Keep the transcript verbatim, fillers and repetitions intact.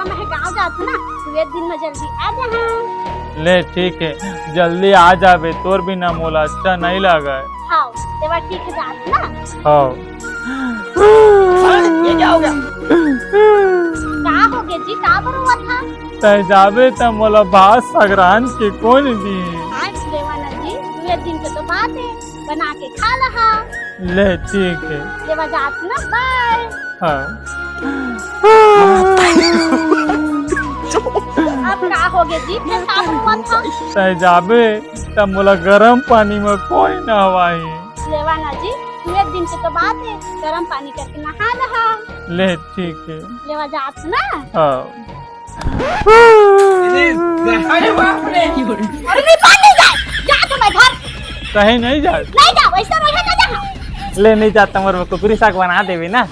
मैं गाँव जात हूँ ना, तू एक दिन में जल्दी आ जा। ले ठीक है, जल्दी आ जाबे, तोर बिना मोला अच्छा नहीं लगे। हाँ, तेवा ठीक है, जात ना। हाँ। ये क्या हो गया? का हो गया जी, का बर हुआ था? तै जाबे त मोला भात साग रांध के कोन दी? आज लेवा ना जी, दू एक दिन के तो बात है, बना के खा लहा। ले ठीक है। लेवा जात ना, बाय। हाँ। अब का हो गया जी, फिर का बर हुआ था? तै जाबे त मोला गरम पानी में कोई नहवाही। लेवा ना जी, दू एक दिन के तो बात है, गरम पानी करके नहा लहा। ले ठीक है। लेवा जात ना। हाँ। अरे बाप रे। अरे नहीं, बाहर नहीं जाए, जा तो मैं घर। कहीं नहीं जाए। नहीं जा, वैसा रहे ना जहाँ। ले नहीं जाता, मोर में कुकरी साग बना देबे ना।